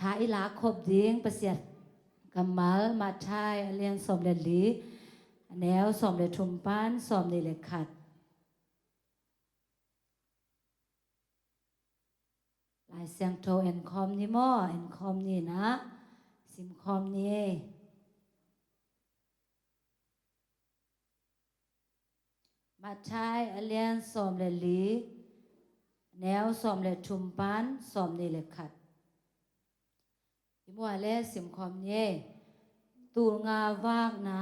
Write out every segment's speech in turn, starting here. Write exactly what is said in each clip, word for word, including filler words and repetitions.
Tha i lak khop ding Pasian kammal Matthai a lian sawm le li, a neu sawm le thum pan sawm nih le khat. Lai Siangtho en khawm ni maw, en khawm ni na, sim khawm ni. Matthai a lian sawm le li, neu sawm le thum pan sawm nih le khat. I muah le sim khawm ni. Tul nga vakna,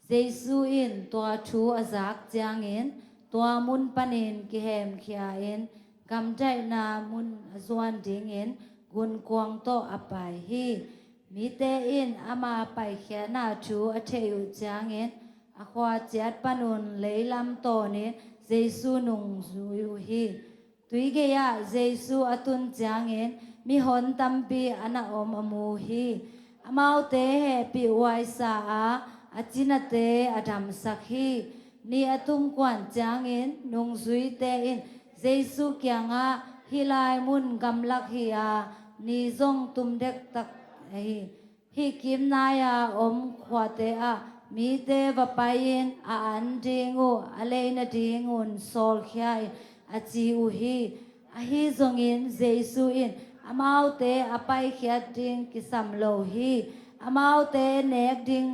Jesu in tua thu a zak ciangin tua mun panin kihemkhia in gamdaihna mun a zuan dingin gunkuang tawh a pai hi. Mite in ama paikhiatna thu a theih uh ciangin a khua ciat panun leilam tawnin Jesu nungzui uh hi. Tuigei ah Jesu a tun ciangin mihon tampi a na om a mu hi. Amaute hehpih huaisa a a cinate a damsak hi. Ni a tumkuan ciangin nungzuite in Jesu kiangah, "Hih lai mun gamlak hi a, ni zong tum dektak hi. Hih kim nai-a om khuate ah mite va pai-in a an ding uh a lei nadingun sawlkhia in," a ci uh hi. Ahi zongin Jesu in amaute a paikhiat ding kisam lo hi. Amaute nek ding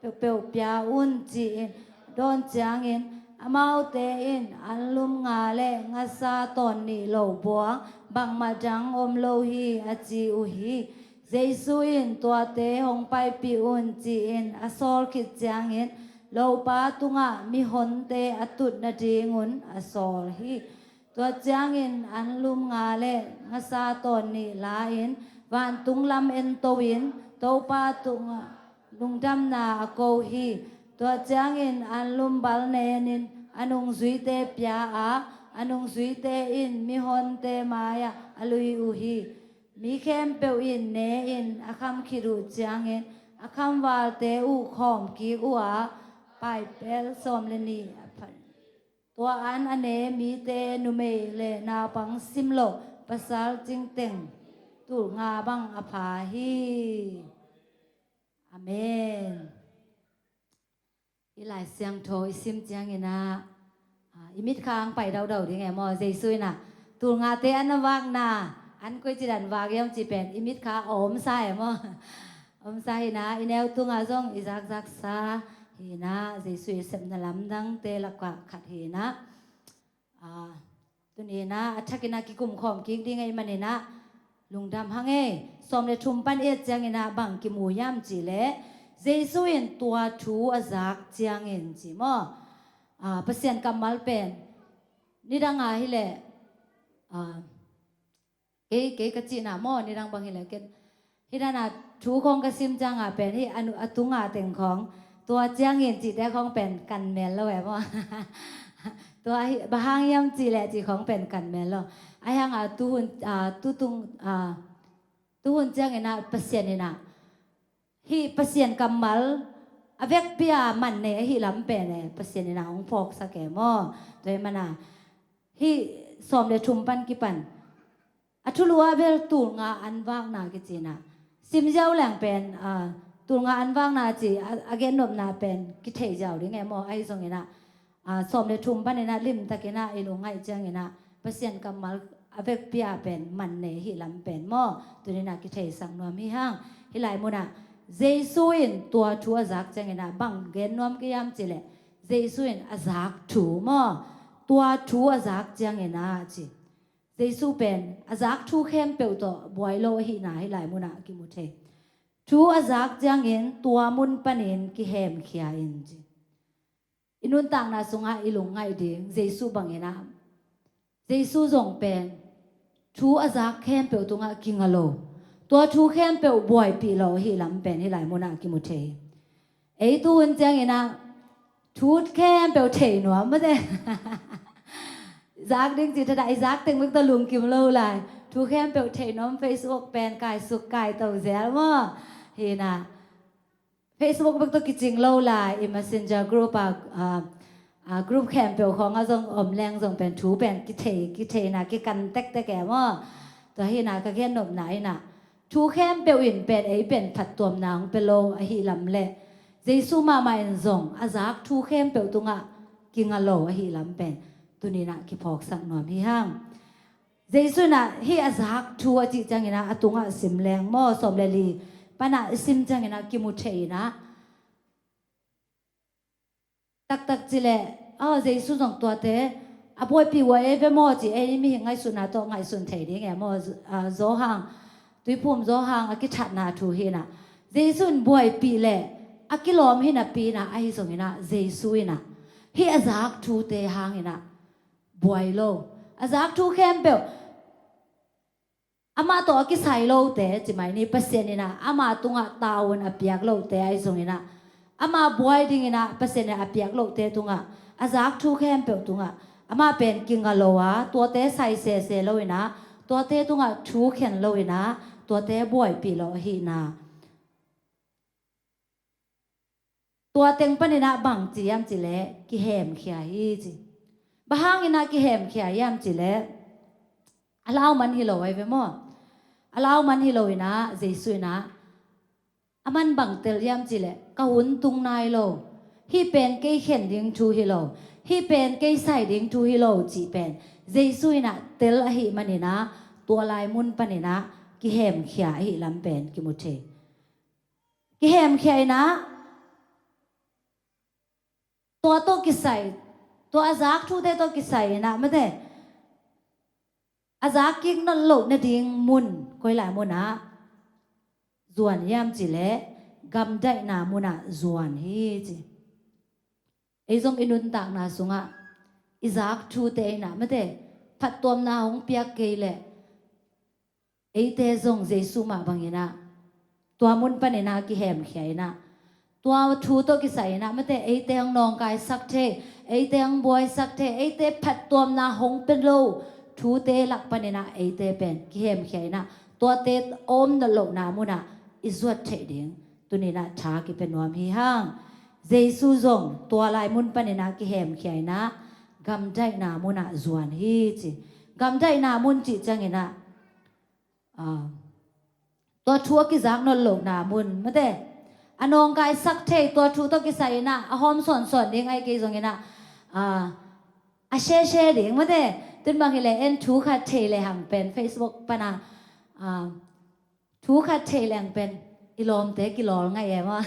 peuhpeuh pia un ci-in dawn ciangin amaute in anlum nga le ngasa tawn nih lo buang bangmah dang om lo hi, a ci uh hi. Jesu in tuate hong paipih un ci-in a sawl khit ciangin lopa tungah mihonte a tut nadingun a sawl hi. Tua ciangin anlum nga le ngasa tawn nih la-in vantung lam ento-in Topa tungah lungdamna a ko hi. Tua ciangin anlum bal nenin a nungzuite pia a, a nungzuite in mihonte mai-ah a lui uh hi. Mi khempeuh in ne-in a kham khit uh ciangin a khamvalte uh khawm kik uh a, paipel sawm le nih a phan. Tua an a ne mite numei le naupang simloh pasal cingteng tul nga bang a pha hi. Amen. I Lai Siangtho i sim ciangin ah, ah, i mitkha ang pai daudau ding e maw? Jesu in ah tul ngate an a vakna, an koici dan vak hiam ci pen i mitkha a omsa e maw? Omsa hi na, i neu tunga zong i zakzaksa hi na, Jesu i sepna lamdangte lakah khat hi na. Ah, tuni na a thakin ah kikum khawm kik ding ahih manin ah lungdam hang e. Sawm le thum pan et ciangin ah bang kimu hiam cih leh Jesu in tua thu a zak ciangin ci maw? Ah, Pasian kammal pen nidang a hi leh, ah, kei, kei ka cihna maw, nidang bang hi leh ken hih dan a thu khawng ka sim ciang a pen hih a nu-, a tunga teng khawng tua ciangin cihte khawng pen kan mel lo e maw? Tua hih bang hang hiam cih leh cih khawng pen kan mel lo. Ahi hang a tuhun, ah, tutung, ah, tuhun ciangin ah Pasian in ah hih Pasian kammal a vekpi a man nei ahih lam pen e Pasian in ah hong phawksak e maw? Tua ahih man a hih sawm le thum pan kipan a thulu ah bel tul nga an vakna kici na. Sim ziau leng pen, ah, tul nga an vakna ci a, a gennopna pen kithei ziau ding e maw? Ahi zongin ah, ah, sawm le thum panin ah limtakin ah i lungngaih ciangin ah Pasian kammal a vekpi a pen man nei ahih lam pen maw? Tuni na kitheisak nuam hi hang. Hih lai mun ah Jesu in tua thu a zak ciangin ah bang gen nuam ka hiam cih leh Jesu in a zak thu maw? Tua thu a zak ciangin ah ci. Jesu pen a zak thu khempeuh tawh buai lo ahihna hih lai mun ah kimu thei. Thu a zak ciangin tua mun panin kihemkhia in ci. I nuntakna sungah i lungngaih ding Jesu bangin ah Jesu zong pen thu a zak khempeuh tungah kinga lo. Tua thu khempeuh buaipih lo ahih lam pen hih lai mun ah kimu thei. Ei tuhun ciangin ah thu khempeuh thei nuam mate. Zak ding cih thadah i zak teng bek tawh lungkim lo lai. Thu khempeuh thei nuam, Facebook pen kaisuk kaito zel maw? Hi na. Facebook bek tawh kicing lo lai. I Messenger group ah, ah, ah, group khempeuh khawngah zong om leng zong pen thu pen kithei, kitheina kikan tektek e maw? Tua hi na ka gennopna in ah thu khempeuh in pen ei pen phattuamna hong pia lo ahih lam le Jesu mahmah in zong a zak thu khempeuh tungah kinga lo ahih lam pen tuninah kiphawksak nuam hi hang. Jesu inah hih a zak thu a cih cianginah a tungah sim leng maw, sawm le li panah i sim cianginah kimu thei inah taktak cileh, a, Jesu zong tuate a buaipih uh a ei ve maw ci, ei mihing ngaihsutna tawh ngaihsun thei ding e maw? Johan, Tuiphum Johan a kithatna thu hinah Jesu in buaipih leh a kilawm hi napi inah ahi zonginah Jesu inah hih a zak thute hanginah buai lo. A zak thu khempeuh amah tawh a kisai lote, ci mai ni, Pasian inah ama tungah tavuan a piak lote ahi zonginah, ama buai dinginah Pasian inah a piak lote tungah, a zak thu khempeuh tungah amah pen kinga lo a, tuate sai sese lo inah, tuate tungah thu khen lo inah, tuate buaipih lo ahihna. Tua teng paninah bang ci hiam cileh kihemkhia hi ci. Bang hanginah kihemkhia hiam cileh a lau man hi lo ahi ve maw? A lau man hi lo inah Jesu inah a man bang tel hiam cileh ka hun tung nai lo. Hih pen kei khen ding thu hi lo. Hih pen kei sai ding thu hi lo cih pen Jesu inah tel ahih maninah tua lai mun paninah kihemkhia ahih lam pen kimu thei. Kihemkhia inah tua tawh kisai, tua a zak thute tawh kisai inah mate a zak kik nawn loh nading mun koi lai munah zuan hiam cileh gamdaihna munah zuan hi ci. Ei zong i nuntakna sungah i zak thute inah mate phattuamna hong piak kei leh eite zong Jesu mah banginah tua mun paninah kihemkhia inah tua thu tawh kisai inah mate eite hong nawngkaisak thei, eite hong buaisak thei, eite phattuamna hong pia lo thute lak paninah eite pen kihemkhia inah tuate a om nawn lohna munah i zuat theih ding tuninah tha kipia nuam hi hang. Jesu zong tua lai mun paninah kihemkhia inah gamdaihna munah zuan hi ci. Gamdaihna mun cih cianginah, a, tua thu a kizak nawn lohna mun mate a nawngkaisak thei, tua thu tawh kisai inah a hawm sawnsawn ding ahi kei zonginah, a, a share share ding mate. Tun bang hileh en thu khat thei lehang pen Facebook pana, a, thu khat thei leng pen i lawmte kilawl ngai e maw?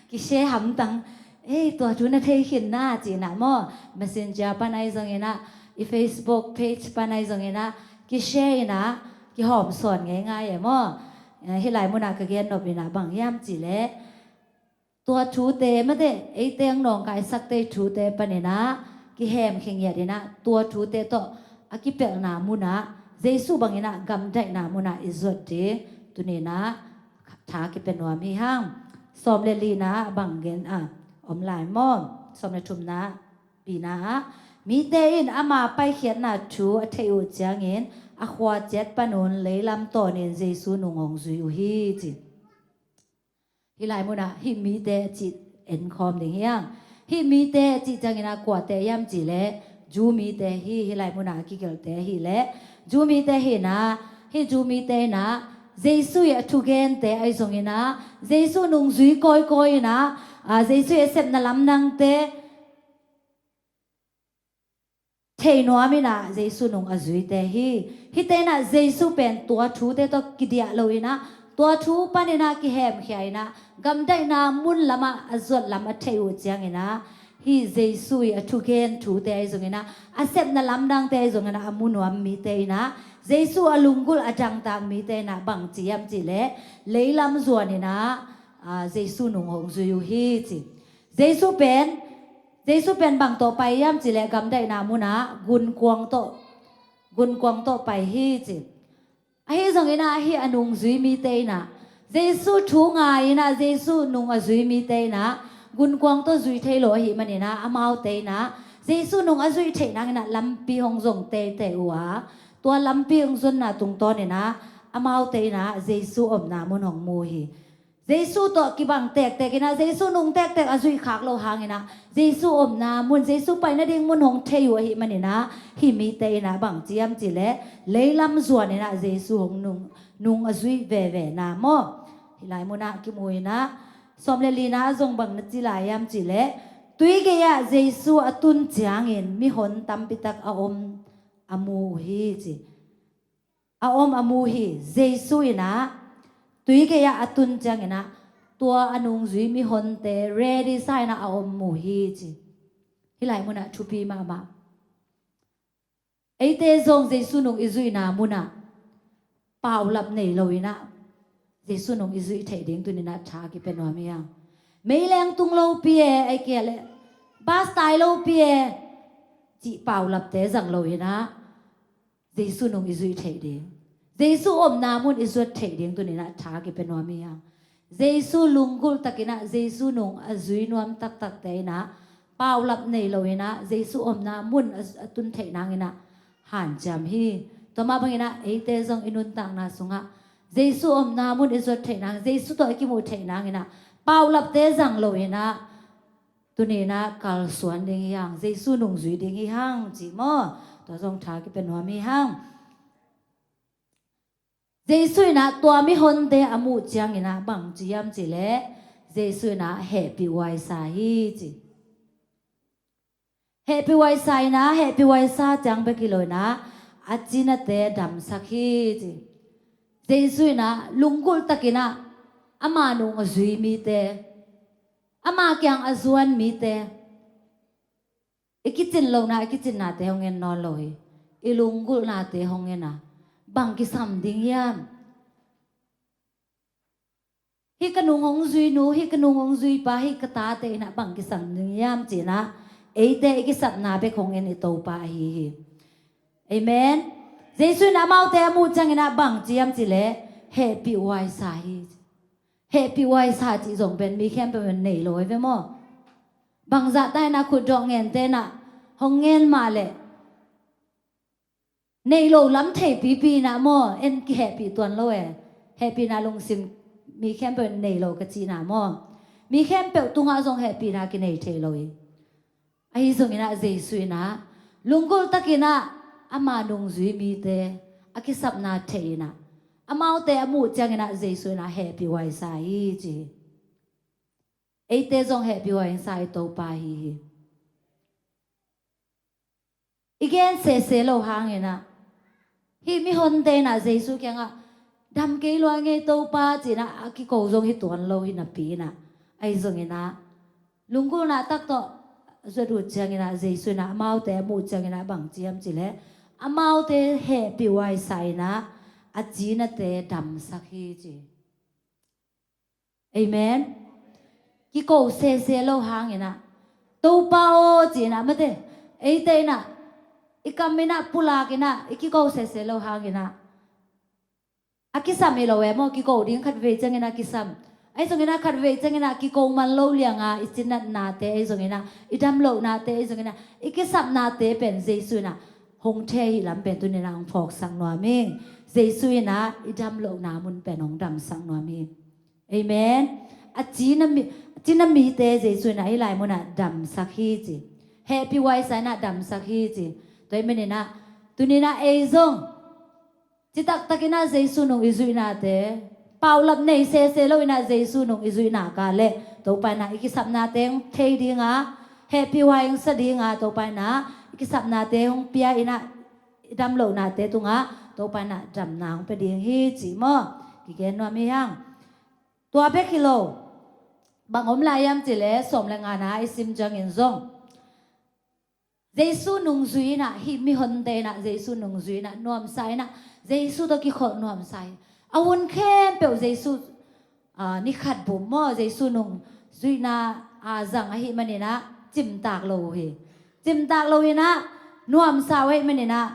Kishare hamtang. Ei, tua thu na thei khin na ci inah maw? Messenger pan ahi zonginah, i Facebook page pan ahi zonginah kishare inah kihawmsawn ngeingai e maw? Eh, hih lai munah ka gen nop inah bang hiam cileh tua thute mate eite hong nawngkaisak thei thute paninah kihemkhia ngiat inah tua thute tawh a kipelhna munah Jesu banginah gamdaihna munah i zuat ding tuninah tha kipia nuam hi hang. Sawm le lina bang gen a om lai maw? Sawm le thumna bina ah mite in ama paikhiatna thu a theih uh ciangin a khua ciat panun leilam tawnin Jesu nung hong zui uh hi ci. Hih lai munah hih mite cih enkhawm ding hi hang. Hih mite cih cianginah kuate hiam cileh Jew mite hi. Hih lai munah a kigelhte hileh Jew mite hinah, hih Jew mite inah Jesu ih a thugente ahi zonginah Jesu nungzui kawikawi inah, a, Jesu ih a sepna lamdangte thei nuam inah Jesu nung a zuite hi. Hihte inah Jesu pen tua thute tawh kidiah lo inah tua thu paninah kihemkhia inah gamdaihna mun lamah a zuat lam a theih uh cianginah hih Jesu ih a thugen thute ahi zonginah a sepna lamdangte ahi zonginah a mu nuam mite inah Jesu a lunggulh a dangtak mite inah bang ci hiam cileh leilam zuan inah, a, Jesu nung hong zui uh hi ci. Jesu pen, Jesu pen bang tawh pai hiam cileh gamdaihna munah gunkuang tawh, gunkuang tawh pai hi ci. Ahi zonginah hih a nungzui mite inah Jesu thu ngai inah Jesu nung a zui mite inah gunkuang tawh zui thei lo ahih maninah amaute inah Jesu nung a zuih theih nanginah lampi hong zong teitei uh a, tua lampi hong zonna tungtawninah amaute inah Jesu omna mun hong mu hi. Jesu tawh kibang tektek inah Jesu nung tektek a zuih khak loh hanginah Jesu omna mun, Jesu pai nading mun hong thei uh ahih maninah hih mite inah bang ci hiam cileh leilam zuan inah Jesu hong nung, nung a zuih veve na maw? Hih lai munah kimu inah, sawm le lina zong bang na ci lai hiam cih leh, tui gei-ah Jesu a tun ciangin mihon tampitak a om a mu uh hi ci. A om a mu hi. Jesu inah tui gei-ah a tun cianginah tua a nungzui mihonte ready sa inah a om mu hi ci. Hih lai munah thupi mahmah. Eite zong Jesu nung i zuihna munah paulap nei lo inah Jesu nung i zuih theih ding tuninah tha kipia nuam hi hang. Meileng tung lopi e, ei kia le bas tai lopi e cih paulapte zang lo inah Jesu nung i zuih theih ding, Jesu omna mun i zuat theih ding tuninah tha kipia nuam hi hang. Jesu lunggulh takinah Jesu nung a zui nuam taktakte inah paulap nei lo inah Jesu omna mun a, a tun theih nanginah hanciam hi. Tua mah banginah eite zong i nuntakna sungah Jesu omna mun i zuat theih nang, Jesu tawh i kimuh theih nanginah paulapte zang lo inah tuninah kalsuan ding hi hang, Jesu nungzui ding hi hang cih maw? Tua zong tha kipia nuam hi hang. Jesu inah tua mihonte a muh cianginah bang ci hiam cih leh, Jesu inah hehpih huaisa hi ci. Hehpih huaisa inah, hehpih huaisa ciang bek hi lo inah a cinate damsak hi ci. Jesu inah lunggulh takinah ama nung a zui mite, ama kiang a zuan mite, i kicin lohna, i kicinnate hong en nawn lo hi. I lunggulhnate hong en a, bang kisam ding hiam? Hih ka nung hong zui nu, hih ka nung hong zui pa, hih ka tate inah bang kisam ding hiam ci inah eite i kisapna bek hong en i Topa ahi hi. Amen. Jesu inah amaute a muh cianginah bang ci hiam cih leh hehpih huaisa hi. Hehpih huaisa cih zong pen mi khempeuh in nei lo hi ve maw? Bangzah ta inah khutdawh ngente inah hong ngen mah leh nei lo lam theipipi inah maw, en kihehpih tuan lo e. Hehpihna lungsim mi khempeuh in nei lo ka cihna maw? Mi khempeuh tungah zong hehpihna kinei thei lo hi. Ahi zonginah Jesu inah lunggulh takinah ama nungzui mite a kisapna thei inah amaute a muh cianginah Jesu inah hehpih huaisa hi ci hi. Eite zong hehpih huaisa i Topa hi hi. I gen sese lo hanginah hih mihonte inah Jesu kiangah dam kei lua ngei Topa ci inah a kiko zong hi tuan lo hi napi inah, ahi zonginah lunggulhna tak tawh zuat uh cianginah Jesu inah amaute a muh cianginah bang ci hiam cih leh amaute hehpih huaisa inah a cinate damsak hi ci. Amen. Kiko sese lo hanginah Topa aw ci inah mate, eite inah i kam inah pulak inah i kiko sese lo hanginah a kisam hi lo e maw? Kiko ding khatvei ciangin a kisam. Ahi zonginah khatvei cianginah kiko man lo lianga i cinatnate ahi zonginah i damlohnate ahi zonginah i kisapnate pen Jesu inah hong thei hi lam pen tuninah hong phawksak nuam ing. Jesu inah i damlohna mun pen hong damsak nuam hi. Amen. A cina mi, cina mite Jesu inah hih lai munah damsak hi ci. Hehpih huaisa inah damsak hi ci. Tua hih maninah tuninah ei zong citaktakinah Jesu nung i zuihnate, paulap nei sese loinah Jesu nung i zuihna ka leh Topa inah i kisapnate hong thei dinga, hehpih huai hong sa dinga, Topa inah i kisapnate hong pia inah i damlohnate tungah Topa inah damna hong pia ding hi ci maw? Kigen nuam hi hang. Tua bek hi lo, bang om lai hiam cih leh sawm le ngana i sim ciangin zong Jesu nungzui inah hih mihonte inah Jesu nungzui inah nuamsa inah Jesu tawh kikholh nuamsa hi. A hun khempeuh Jesu, aa, ni khat bum maw, Jesu nungzuihna a zang ahih maninah cimtak lo uh hi. Cimtak lo inah nuamsa uh ahih maninah,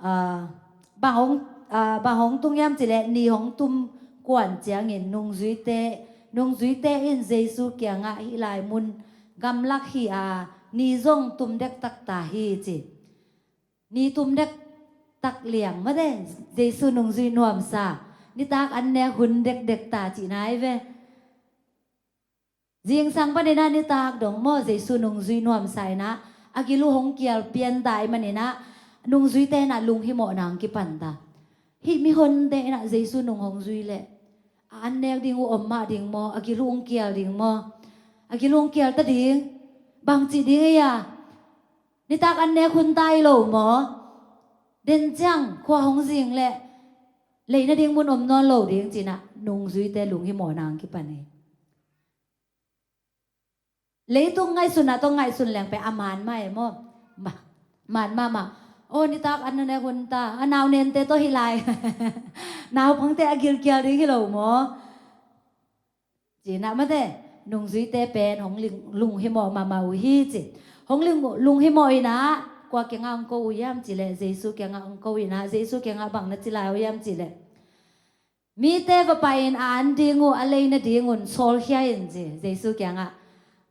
aa, bang hong, aa, bang hong tung hiam cih leh ni hong tum kuan ciangin nungzuite, nungzuite in Jesu kiangah hih lai mun gamlak hi a, ni zong tum dektak ta hi ci. Ni tum dektak liang mate, Jesu nungzui nuamsa, nitak an nek hun dekdek ta cihna hi ve. Zingsang paninah nitak dong maw Jesu nungzui nuamsa inah a gil uh hong kial pian ta ahih maninah nungzuite inah lunghimawhna hong kipan ta. Hih mihonte in ah Jesu nung hong zui leh a an nek ding uh om mah ding maw? A gilhung kial ding maw? A gilhung kial ta ding. Bangci ding ei a, nitak an nek hun ta hi lo maw? Den ciang khua hong zing leh lei nading mun om nawn lo ding ci-in ah nungzuite lunghimawhna hong kipan hi. Leitung ngaihsunna tawh ngaihsun leng pen a man mah e maw? Ma-, man mahmah. Aw, nitak an na nek hun ta, a nau nente tawh hi lai. Naupangte a gilkial ding hi lo maw? Ci-in ah mate, nungzuite pen hong ling-, lunghimawh mahmah uh hi ci. Hong ling-, lunghimawh in ah kua kiangah hong ko uh hiam cih leh, Jesu kiangah hong ko in ah, Jesu kiangah bang na ci lai uh hiam cih leh, mite va pai-in a an ding uh a lei nadingun sawlkhia in ci. Jesu kiangah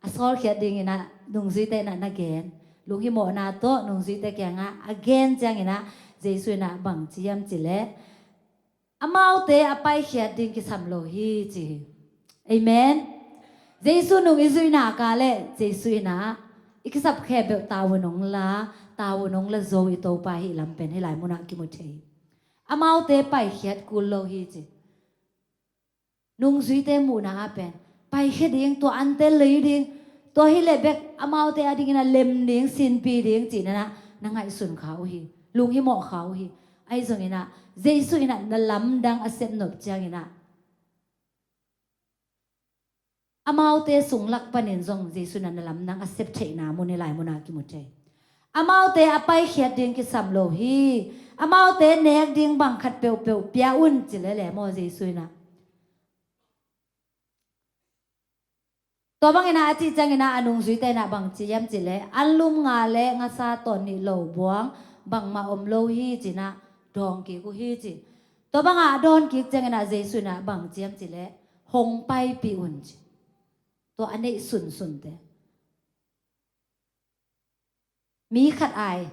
a sawlkhiat dingin ah nungzuite in ah na gen. Lunghimawhna tawh nungzuite kiangah a gen ciangin ah Jesu in ah bang ci hiam cih leh, amaute a paikhiat ding kisam lo hi ci hi. Amen. Jesu nung i zuih nak leh Jesu in ah i kisap khempeuh tavuan hong la, tavuan hong la zo i Topa hi lam pen hih lai munah kimu thei hi. Amaute paikhiat kul lo hi ci. Nungzuite muhna ah pen paikhia ding, tua ante lei ding, tua hi leh bek amaute a dingin ah lem ding, sinpi ding ci-in ah na ngaihsun kha uh hi. Lunghimawh kha uh hi. Ahi zongin ah Jesu in ah na lamdang a sep nop ciangin ah amaute sung lak panin zong Jesu in ah na lamdang a sep theihna mun hih lai munah kimu thei. Amaute a paikhiat ding kisam lo hi. Amaute nek ding bang khat peuhpeuh pia un ci lele maw Jesu in ah. Tua bangin ah a cih ciangin ah a nungzuite in ah bang ci hiam cih leh, anlum nga le ngasa tawn nih lo buang bangmah om lo hi ci-in ah dawng kik uh hi ci. Tua bangah a dawn kik ciangin ah Jesu in ah bang ci hiam cih leh, hong paipih un ci. Tua a neih sunsunte. Mi khat ai,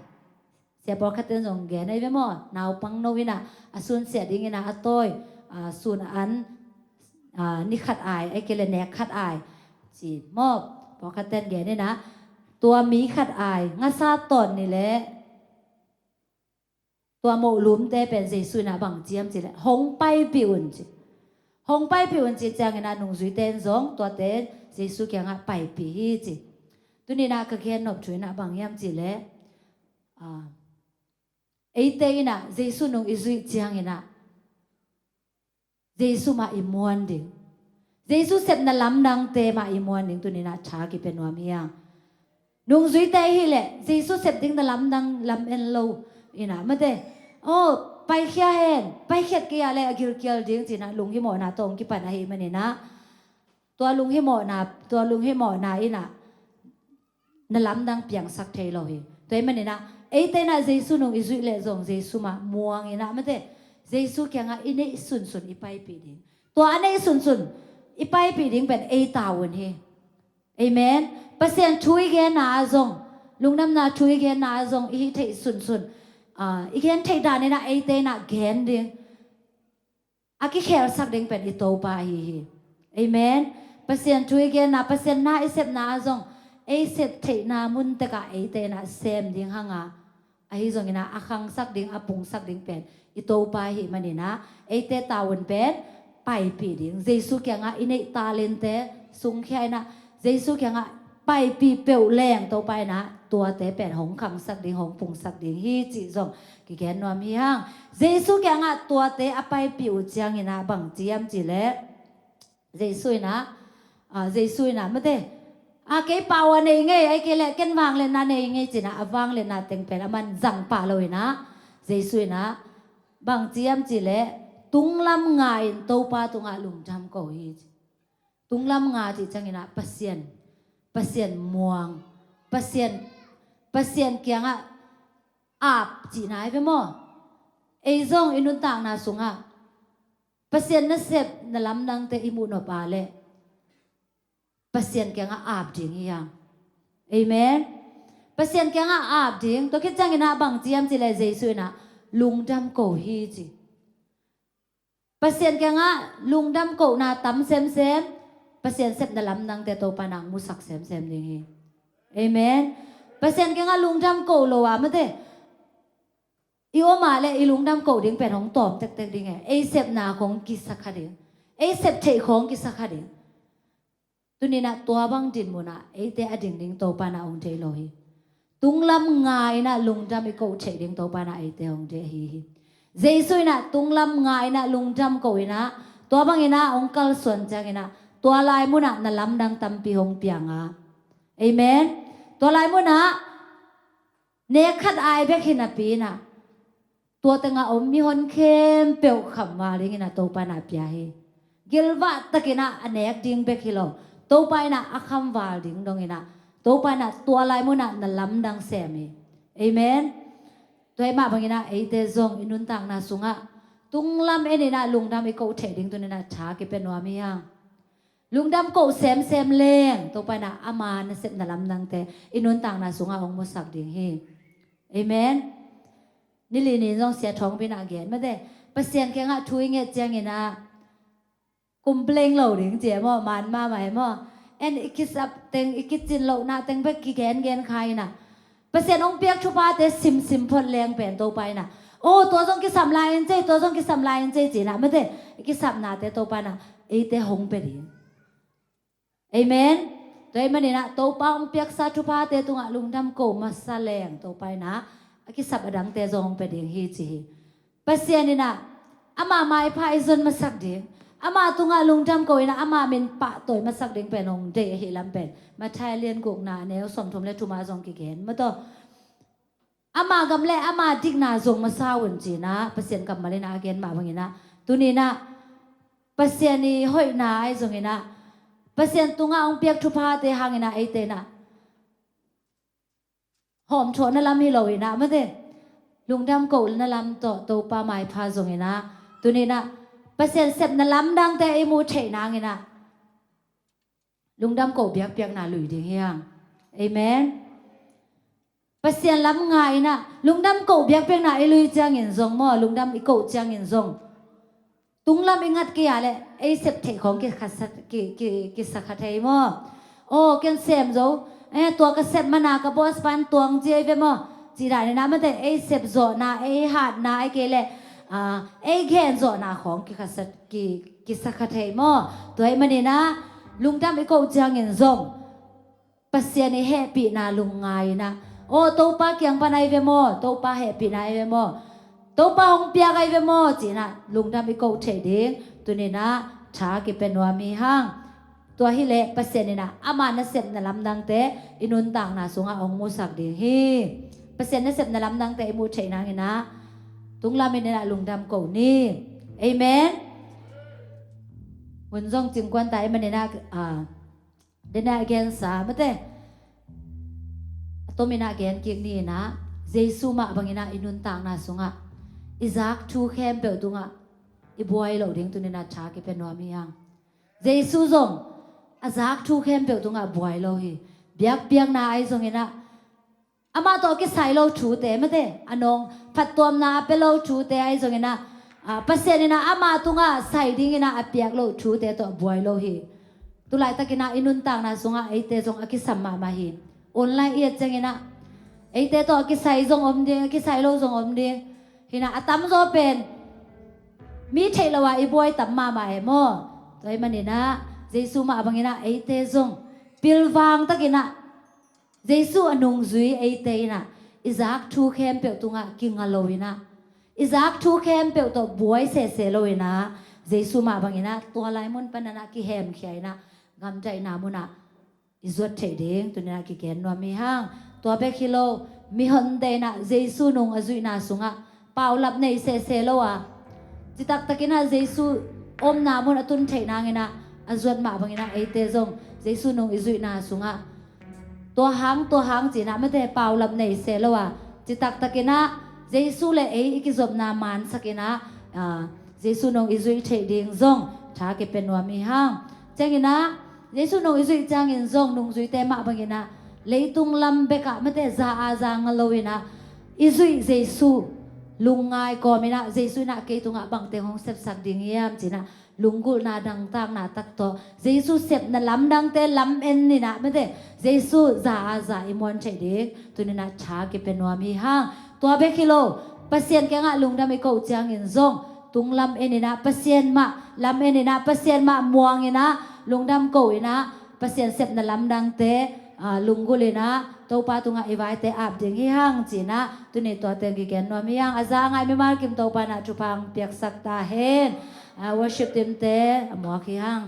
sia pawlkhat ten zong gen ahi ve maw, naupang no in ah a sun siah dingin ah a tawi, a sun a an, a ni khat ai, ahih kei leh nek khat ai ci maw, pawlkhat ten gen in ah, tua mi khat ai ngasa tawn nih leh tua moh lumte pen Jesu in ah bang ci hiam cih leh, hong paipih un ci. Hong paipih un cih ciangin ah nungzuite in zong tuate Jesu kiangah paipih hi ci. Tuni in ah ka gen nop thu in ah bang hiam cih leh, ah, eite in ah Jesu nung i zuih ciangin ah Jesu mah i muan ding, Jesu sepna lamdangte mah i muan ding tuni in ah tha kipia nuam hi hang. Nungzuite ahih leh Jesu sep ding na lamdang lam en lo in ah mate, aw, paikhia hen, paikhiat kei a leh a gilkial ding ci-in ah lunghimawhna tawh hong kipan ahih manin ah tua lunghimawhna, tua lunghimawhna in ah na lamdang piangsak thei lo hi. Tua ahih manin ah eite in ah Jesu nung i zuih leh zong Jesu mah muang in ah mate, Jesu kiangah i neih sunsun i paipih ding. Tua a neih sunsun i paipih ding pen ei tavuan hi. Amen. Pasian thu i genna ah zong, lungdamna thu i genna ah zong i hih theih sunsun, ah, i gen theih dan in ah eite in ah gen ding, a kikhelsak ding pen i Topa ahi hi. Amen. Pasian thu i genna, Pasian na i sepna ah zong ei sep theihna mun tekah eite in ah sem ding hang a, ahi zongin ah a khangsak ding, a pungsak ding pen i Topa ahih manin ah eite tavuan pen paipih ding, Jesu kiangah i neih talente sungkhia in ah Jesu kiangah paipih peuh leng Topa in ah tuate pen hong khangsak ding, hong pungsak ding hi cih zong kigen nuam hi hang. Jesu kiangah tuate a paipih uh ciangin ah bang ci hiam cih leh, Jesu in ah, ah, Jesu in ah mate, ah, kei pau a nei ngei, ahih kei leh ken vangliatna nei ngei ci-in ah a vangliatna teng pen aman zang pah lo in ah Jesu in ah bang ci hiam cih leh, tunglam nga in Topa tungah lungdam ko hi ci. Tunglam nga cih ciangin ah Pasian, Pasian muang, Pasian, Pasian kiangah ap cihna hi ve maw? Ei zong i nuntakna sungah Pasian nasep na lamdangte i muh nop a leh Pasian kiangah ap ding hi hang. Amen. Pasian kiangah ap ding. Tua khit ciangin ah bang ci hiam cih leh Jesu in ah lungdam ko hi ci. Pasian kiangah lungdam kohna tam semsem, Pasian sepna lamdangte Topa in ah musak semsem ding hi. Amen. Pasian kiangah lungdam ko lo a mate, I om a le i lungdam koh ding pen hong tawm tektek ding e. Ei sepna khong kisa kha ding. Ei sep theih khong kisa kha ding. Tuninah tua bang dinmunah eite a ding ding Topa inah hong deih lo hi. Tunglam nga inah lungdam i koh theih ding Topa inah eite hong deih ahi hi. Jesu inah tunglam nga inah lungdam koh inah tua bang inah hong kalsuan ciang inah tua lai munah na lamdang tampi hong piang a. Amen. Tua lai munah nek khat ai bek hi napi inah tua tengah om mihon khempeuh khamval ding inah Topa inah pia hi. Gilvah tak inah a nek ding bek hi lo, Topa inah a khamval ding dong inah Topa inah tua lai munah na lamdang sem hi. Amen. Tua hi mah bang inah eite zong i nuntakna sungah tunglam en inah lungdam i koh theih ding tuninah tha kipia nuam hi hang. Lungdam koh semsem leng Topa inah ama nasep na lamdangte i nuntakna sungah hong musak ding hi. Amen. Nili nin zong Sia Thawngpi inah gen mate, Pasian kiangah thu i nget ciang inah complain lo ding ci e maw, man mahmah e maw. En i kisap teng, i kicin lohna teng bek kigengen kha inah Pasian hong piak thuphate simsim phot leng pen Topa inah, o, tua zong kisam lai in cei, tua zong kisam lai in cei ci inah mate, i kisapnate Topa inah eite hong pia ding. Amen. Tua ahih maninah Topa hong piaksa thuphate tungah lungdam koh masa leng Topa inah a kisap a dangte zong hong pia ding hi ci hi. Pasian inah ama maipha i zon masak ding, ama tungah lungdam koh inah ama min pahtawi masak ding pen hong deih ahi lam pen Matthai a lian gukna a neu sawmthum le thum ah zong kigen maw taw. Ama gam le ama dikna zong masa un ci inah Pasian kammal inah a gen mah bang inah tuninah Pasian i hoihna ahi zong inah Pasian tungah hong piak thuphate hang inah eite inah hawmthawhna lam hi lo inah mate, lungdam kohna lam tawh Topa maipha zong inah tuninah Pasian sepna lamdangte i muh theih nang inah lungdam koh biakpiakna lui ding hi hang. Amen. Pasian lam nga inah lungdam koh biakpiakna i lui ciangin zong maw, lungdam i koh ciangin zong tunglam i ngat kei a le ei sep theih khong kisa kha thei maw. Aw, ken sem zo, eh, tua ka sep mana ka boss pan tuang ci ei ve maw, ci dan inah mate, ei sep zawhna, ei hatna, ei kei le, ah, ei gen zawhna khong kisa kha thei maw. Tua ahih maninah lungdam i koh ciangin zong Pasian i hehpihna lungngai inah, aw, Topa kiang pan ahi ve maw, Topa hehpihna ahi ve maw, Topa hong piak ahi ve maw ci inah lungdam i koh theih ding tuninah tha kipia nuam hi hang. Tua hileh Pasian inah ama nasepna lamdangte i nuntakna sungah hong musak ding hi. Pasian nasepna lamdangte i muh theih nang inah tunglam in inah lungdam koh ni. Amen. Hun zong cingkuan ta ahih maninah, ah, dena a gensa mate, a tom inah gen kik ni inah Jesu mah bang inah i nuntakna sungah i zak thu khempeuh tungah i buai loh ding tuninah tha kipia nuam hi hang. Jesu zong a zak thu khempeuh tungah buai lo hi. Biakpiakna ahi zong inah amah tawh kisai lo thute mate, a nawng phattuamna a pia lo thute ahi zong inah, ah, Pasian inah ama tungah sai ding inah a piak lo thute tawh buai lo hi. Tulaitak inah i nuntakna sungah eite zong a kisam mahmah hi. Online i et ciang inah eite tawh a kisai zong om ding, a kisai lo zong om ding. Hinah a tamzaw pen mi theih lo ah i buai tam mahmah e maw. Tua ahih maninah Jesu mah bang inah eite zong pilvang tak inah Jesu a nungzui eite inah i zak thu khempeuh tungah kinga lo inah i zak thu khempeuh tawh buai sehseh lo inah Jesu mah bang inah tua lai mun pan inah kihemkhia inah gamdaihna munah i zuat theih ding tuninah kigen nuam hi hang. Tua bek hi lo, mihonte inah Jesu nung a zuihna sungah paulap nei sehseh lo a, citak tak inah Jesu omna mun a tun theih nang inah a zuat mah bang inah eite zong Jesu nung i zuihna sungah tua hang tua hang ci inah mate paulap nei seh lo a, citak tak inah Jesu le ei i kizopna mansak inah, ah, Jesu nung i zuih theih ding zong tha kipia nuam hi hang. Ciang inah Jesu nung i zuih ciangin zong nungzuite mah bang inah leitung lam bekah mate za a za nga lo inah i zuih Jesu lungngai kawm inah Jesu inah kei tungah bangteng hong sepsak ding hiam ci inah lunggulhna dangtakna tak tawh Jesu sepna lamdangte lam en inah mate Jesu za a za i muan theih ding tuninah tha kipia nuam hi hang. Tua bek hi lo, Pasian kiangah lungdam i koh ciangin zong tung lam en inah Pasian mah lam en inah Pasian mah muang inah lungdam koh inah Pasian sepna lamdangte lunggulh inah Topa tungah i vaite ap ding hi hang cinah tuni tua teng kigen nuam hi hang. A za a ngai mimal kim Topa nah thupha piaksak ta hen. Worship team te a muak hi hang.